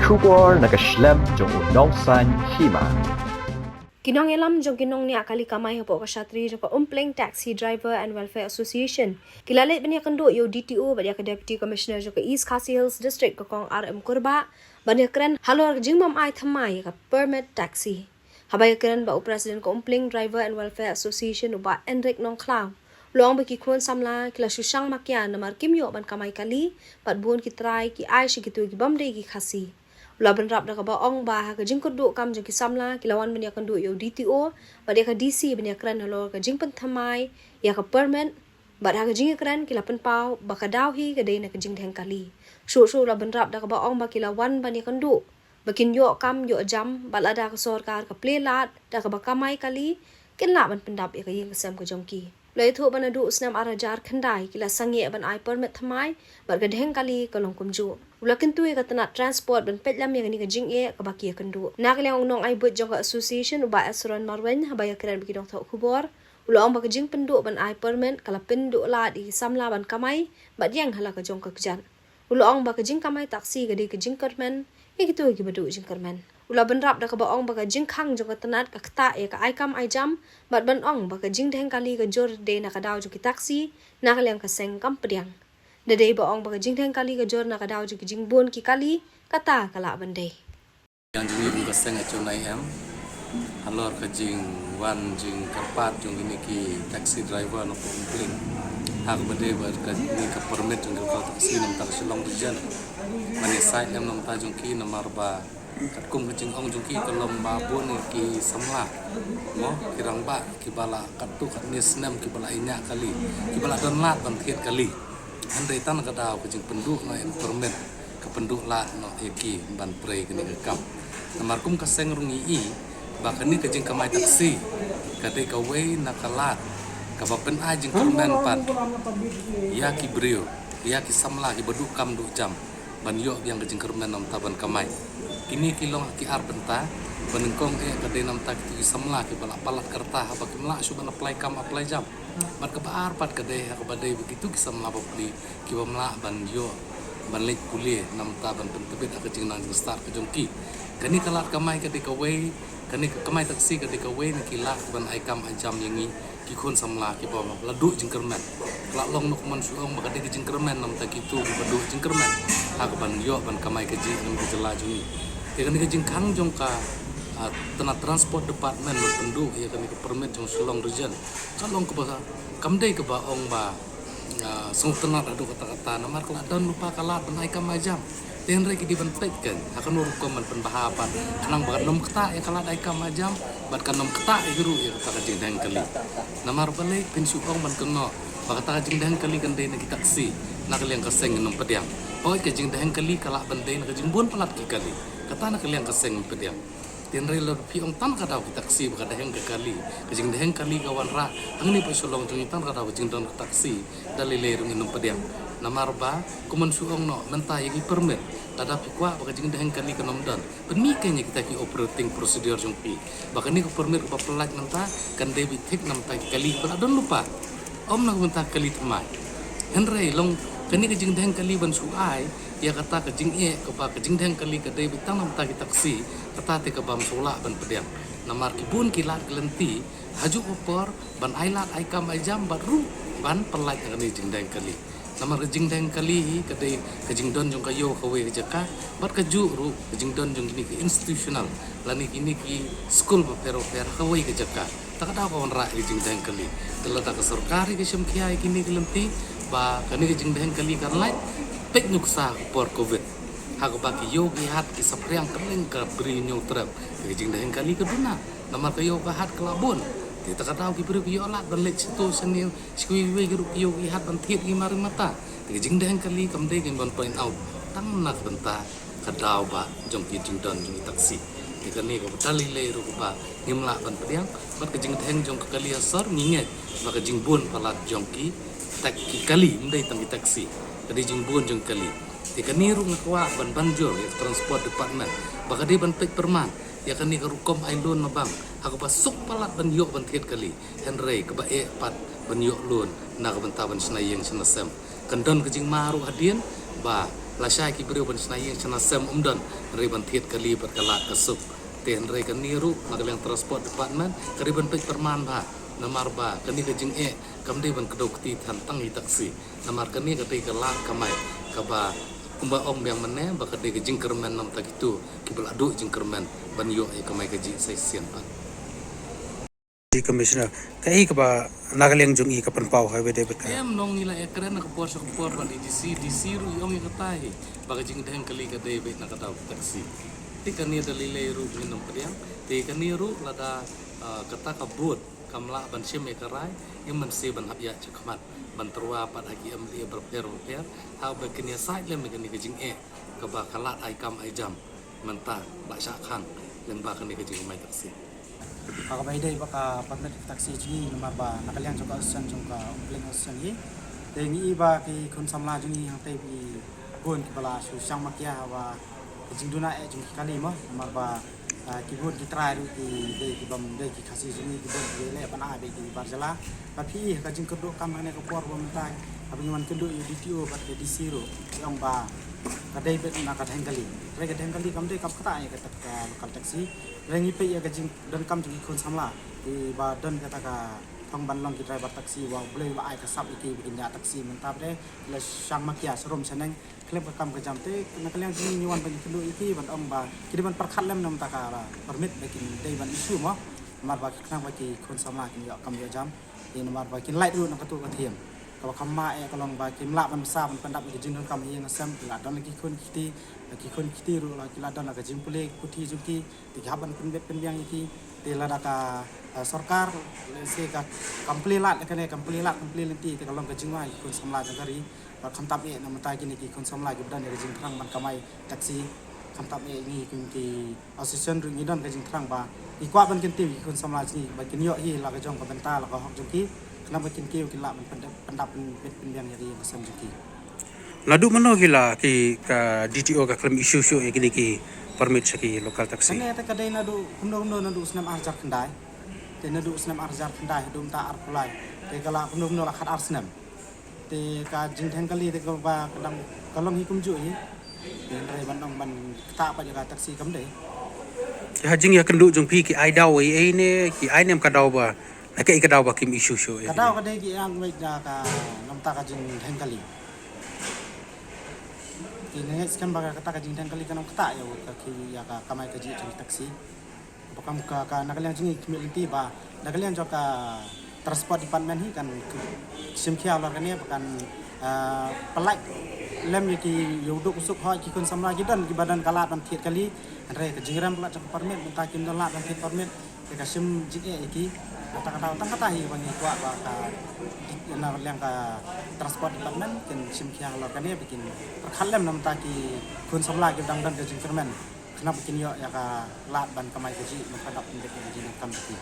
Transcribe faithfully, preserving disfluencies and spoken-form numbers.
Khubor na ka shlem jong u nongsaiñ hima. Ki nongïalam jong ki nongñiah kali kamai hapoh ka shatri jong ka Umpling Taxi Driver and Welfare Association ki la leit ban ïakynduh ïa u D T O bad ïa ka Deputy Commissioner jong ka East Khasi Hills District, ka Kong R M Kurbah, ban ïakren halor ka jingbym ai thymmai ïa ka permit taxi. Haba ïakren bad u President ka Umpling Driver and Welfare Association, u Bah Enric Nongkhlaw, u la ong ba ki khun samla ki la shu shang makia namar kim ïoh ban kamai kali, bad bun ki trai ki ai sha kito ki bym dei ki Khasi. U la bynrap da kaba ong ba ha ka jingkyrduh kam jong ki samla ki la wan ban ïakynduh ïa u D T O bad ïa ka D C ban ïakren halor ka jingpynthymmai ïa ka permit, bad ha ka jingïakren ki la pynpaw ba ka daw hi ka dei na ka jingdheng kali. Shuh shuh u la bynrap da kaba ong ba ki la wan ban ïakynduh ba kin ïoh kam ïoh jam, bad lada ka sorkar ka plie lad da kaba kamai kali, kin lah ban pyndap ïa ka ïing ka sem ka jong ki. U la ïathuh ba naduh u snem ar hajar khyndai ki la sangeh ban ai permit thymmai, bad ka dheng kali ka long kumjuh. U la kyntu ïa ka tnat transport ban peit lem ïa kane ka jingeh kaba ki ïakynduh. Na ka liang u nongai buit jong ka association, u Bah Esron Marwein, haba ïakren bad ki nongthoh khubor, u la ong ba ka jingpynduh ban ai permit ka la pynduh lad ïa ki samla ban kamai bad ïeng ha la ka jong ka kjat. U la ong ba ka jingkamai taxi ka dei ka jingkyrmen ïa kito kiba duh jingkyrmen. U la bynrap da kaba ong ba ka jingkhang jong ka tnat ka ktah ïa ka ai kam ai jam, bad ban ong ba ka jingdheng kali ka jur dei na ka daw jong ki taxi, na ka liang ka seng kam pdiang. Da dei ba ong ba ka jingdheng kali ka jur na ka daw jong ki jingbun ki kali, kata ka lah ban dei. Ïa jong ngi kum ka seng, ka chunai em halor ka jingwan jingkyrpad jong kine ki taxi driver na Umpling. Ha kaba dei ba kane ka permit jong ka taxi na bynta ka Shillong Region, ban ïasaid lem na bynta jong ki, namar ba katkum ka jingong jong ki ka long ba bun ki samla, mo, ki rangbah kiba la katto katne snem kiba la ïañiah kali, kiba la don lad ban thied kali. Hynrei tang na ka daw ka jingpynduh noh ïa ka permit ka pynduh lad noh ïa ki ban trei kane ka kam. Namar kum ka seng ruh ngi i ba kane ka jingkamai taxi ka dei kawei na ka lad kaba pynai jingkyrmen pat ïa ki briew, ïa ki samla kiba duh kam duh jam, ban ïoh biang ka jingkyrmen na bynta ban kamai. Kine ki long ha ki ar bynta, ba nyngkong eh ka dei na bynta kito ki samla kiba la palat ka rta haba kim lah shuh ban apply kam apply jam. Bad kaba ar pat ka dei ha kaba dei ba kito ki samla bapli ki bym lah ban ïoh ban leit pule na bynta ban pyntbit ha ka jingnang jingstad ka jong ki. Kane ka lad kamai ka dei kawei, kane ka kamai taxi ka dei kawei na ki lad ban ai kam ai jam ïa ngi ki khun samla kiba la duh jingkyrmen. Ka la long noh, kum ban shu ong ba ka dei ka jingkyrmen na bynta kito kiba duh jingkyrmen ha kaban ïoh ban kamai kajih ha kane ka jylla jong ngi. Te kane ka jingkhang jong ka, ah, tnat Transport Department ban pynduh ïa kane ka permit jong Shillong Region ka long kaba, kam dei kaba ong ba, ah, sngewtynnat haduh katta katta, namar ka la don lypa ka lad ban ai kam ai jam. Te hynrei ki dei ban peit kan ha kano rukom ban pynbha pat, khnang ba kan ym ktah ïa ka lad ai kam ai jam bad kan ym ktah ïa ki ruh ïa kata ka jingdheng kali. Namar balei phin shu ong ban kynnoh ba kata ka jingdheng kali kan dei na ki taxi, na ka liang ka seng ngin ym pdiang. Hooid, ka jingdheng kali ka lah ban dei na ka jingbun palat ki kali, kata na ka liang ka seng ngin pdiang. Te hynrei lada phi ong tang ka daw ki taxi ba ka dei ka kali, ka jingdheng kali ka wanrah hangne ha Shillong jong ngi tang ka daw ka jingdon ka taxi, da lei lei ruh ngin ym pdiang. Namar ba kum ban shu ong noh mynta ïa ki permit, lada phi kwah ba ka jingdheng kali kan ym don, pynmih kein ïa kita ki operating procedure jong phi ba kane ka permit kaba pynlait mynta kan dei beit thik na bynta ki kali ba la don lypa, ym na ka bynta kali thymmai. Hynrei long kane ka jingdheng kali ban shu ai ïa kata ka jingeh kaba ka jingdheng kali ka dei beit tang na bynta ki taxi, kata te ka bym shu lah ban pdiang. Namar ki bun ki lad ki lynti ha juh ka por ban ai lad ai kam ai jam bad ruh ban pynlait ïa kane ka jingdheng kali. Namar ka jingdheng kali hi ka dei ka jingdon jong ka ïew ha kawei ka jaka, bad kajuh ruh ka jingdon jong kine ki institutional lane kine ki skul bapher bapher ha kawei ka jaka. Ta ka daw ka wanrah ïa ka jingdheng kali. Te lada ka sorkar hi ka shim khia ïa kine ki lynti ba kane ka jingdheng kali kan lait, peit nuksa ha ka por covid, ha kaba ki ïew ki hat ki saphriang kylleng ka Bri Hynñiewtrep, ka jingdheng kali ka duna. Namar ka ïew ka hat ka la bun. Te ta ka daw ki briew ki ïoh lad ban leit shato shane, sha kiwei kiwei ki ruh ki ïew ki hat ban thied ki mar mata. Te ka jingdheng kali kam dei kein ban point out tang na ka bynta ka daw ba jong ki jingdon jong ki taxi. Te kane kaba da lei lei ruh kaba ngim lah ban pdiang, bad ka jingdheng jong ka kali ha sor ngi ngeit ba ka jingbun palat jong ki tak ki kali, ym dei tang ki taxi, ka dei jingbun jong ki kali. Te kane ruh nga kwah ban ban jur ïa ka Transport Department ba ka dei ban peit pyrman ïa kane ka rukom ai loan na bank ha kaba suk palat ban ïoh ban thied kali, hynrei kaba eh pat ban ïoh loan na ka bynta ban shna ïing shna sem. Kan don ka jingma ruh hadien ba Lashai ki briew ban shna ïing shna sem ym don, hynrei ban thied kali bad ka lad ka suk. Te hynrei kane ruh na ka liang Transport Department ka dei ban peit pyrman bha, namar ba kane ka jingeh kam dei ban kdew kti than tang ïa taxi. Namar kane ka dei ka lad kamai kaba kumba ong biang mynne ba ka dei ka jingkyrmen namar ta kito kiba la duh jingkyrmen ban ïoh ïa ka kamai kajih sa shisien pat. Deputy Commissioner, kaei kaba na ka liang jong i ka pynpaw ha kaba ïadei bad ka? Em, nong ngi la ïakren na ka por sha ka por bad i D C, D C ruh i ong ïa kata hi ba ka jingdheng kali ka dei beit na ka daw taxi. Te kane da lei lei ruh ngin ym pdiang. Te kane ruh lada, ah, kata ka board kam lah ban shim ïa ka rai, ngim mynsiem ban hap ïaid shakhmat ban tyrwa pat ha ki M L A bapher bapher ha ba kin ïasaid lem ïa kane ka jingeh kaba ka lad ai kam ai jam mynta ba shah khang lyngba kane ka jingkamai taxi. Ka kaba ïadei bad ka permit taxi jong ngi, namar ba na ka liang jong ka association, jong ka Umpleng Association hi, te ngi i ba ki khun samla jong ngi hangtei ki bun kiba la shu shang makia ha ba ka jingduna eh jong ki kali mo, namar ba, ah, ki bun ki trai ruh ki dei ki bym dei ki Khasi jong ngi, ki bun ki leh ban ai bad ki bar jylla. Ba phi i ha ka jingkyrduh kam ha kane ka por ba mynta haba ngi wan kynduh ïa u D T O bad ka D C ruh ki ong ba ka dei beit na ka dheng kali. Hynrei ka dheng kali kam dei kam ktah ïa ka, ka local taxi. Hynrei ngi peit ïa ka jingdonkam jong ki khun samla kiba don kata ka thong ban long ki driver taxi, ba U Blei u la ai ka sap ïa ki ba kin ïaid taxi, mynta ba dei la shang makia sharum shaneng khlem ka kam ka jam. Te na ka liang jong ngi ngi wan ban kynduh ïa ki ban ong ba ki dei ban pyrkhat lem na bynta ka permit ba kin dei ban issue mo, namar ba khnang ba ki khun samla kin ïoh kam ïoh jam. Te namar ba kin lait ruh na katu ka thiam kaba kham ma eh ka long ba kim lah ban bsa ban pyndap ïa ka jingdonkam ha ïing ha sem, ki la don la ki khun ki kti, la ki khun ki kti ruh la ki la don la ka jingpule puthi jong ki, te ki hap ban pynbit pynbiang ïa ki. Te lada ka, ah, sorkar lehse ka kam plie lad ïa kane, kam plie lad, kam plie lynti, te ka long ka jingma ïa ki khun samla jong ka ri. Bad khamtam eh na mynta kine ki khun samla kiba don ïa ka jingthrang ban kamai taxi, khamtam eh ngi kum ki association ruh ngi don ka jingthrang ba ngi kwah ban kyntiew ïa ki khun samla jong ngi ba kin ïoh hi la ka jong ka bynta la ka hok jong ki, khnang ba kin kiew kin lah ban pyndap, pyndap pynbit pynbiang ïa ka ïing ka sem jong ki. Naduh mynno hi la ki ka D T O ka khlem issue shuh ïa kine ki permit sha ki local taxi? Kane te ka dei naduh kumno kumno naduh snem ar hajar khyndai. Te naduh snem ar hajar khyndai haduh mynta arphew lai, te ka la kumno kumno la khat ar snem. Te ka jingdheng kali te kaba ka dang ka long hi kumjuh hi. Te hynrei ban ong ban ktah pat ïa ka taxi kam dei. Te ha jingïakynduh jong phi ki ai daw ei ei ne ki ai ne em ka daw ba, na kaei ka daw ba kim issue shuh ïa? Ka daw ka dei ki ïa ngeit ïa ka namta ka jingdheng kali. Ki ngeit skhem ba kata ka jingdheng kali kan ym ktah ïa ka ki ïa ka kamai kajih jong ki taxi. Ba kam ka, ka na ka liang jong ngi khmih lynti ba na ka liang jong ka Transport Department hi kan shim khia halor kane ba kan, ah, pyllait lem ïa ki ïa u duk u suk hoi ki khun samla ki don kiba don ka lad ban thied kali. Hynrei ka jingrem palat jong ka permit mynta kim don lad ban thied permit. Te ka shim jingeh ïa ki. Kata kata tang kata hi ba ngi kwah ba ka na ka liang ka Transport Department kin shim khia halor kane ba kin pyrkhat lem na mynta ki khun samla ki dang don ka jingkyrmen. Khnang ba kin ïoh ïa ka lad ban kamai kajih, ban pyndap pyndep ïa ka jingdonkam jong ki.